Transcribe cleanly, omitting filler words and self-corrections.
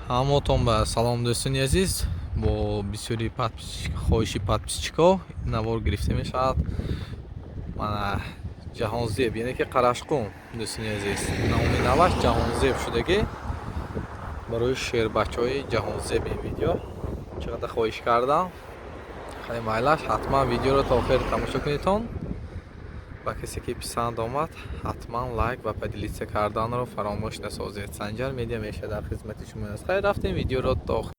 Ҳамотон ба салом, дӯстони азиз. Бо бисёри хоҳиши подписчикҳо навор гирифта мешавад. Мана Ҷаҳонзеб, яъне ки Қарашқум, дӯстони азиз, номи наваш Ҷаҳонзеб шудагӣ. Барои шербачаҳои Ҷаҳонзеб ин видео чӣ қадар хоҳиш кардам. Хеле майлаш, ҳатман видеоро то охир тамошо кунедтон. Ба касе ки писанд омад, ҳатман лайк ва поделиться карданро фаромӯш насозед. Санҷар Медиа меша дар хизмати шумо аст. Хайр, рафтем, видеоро то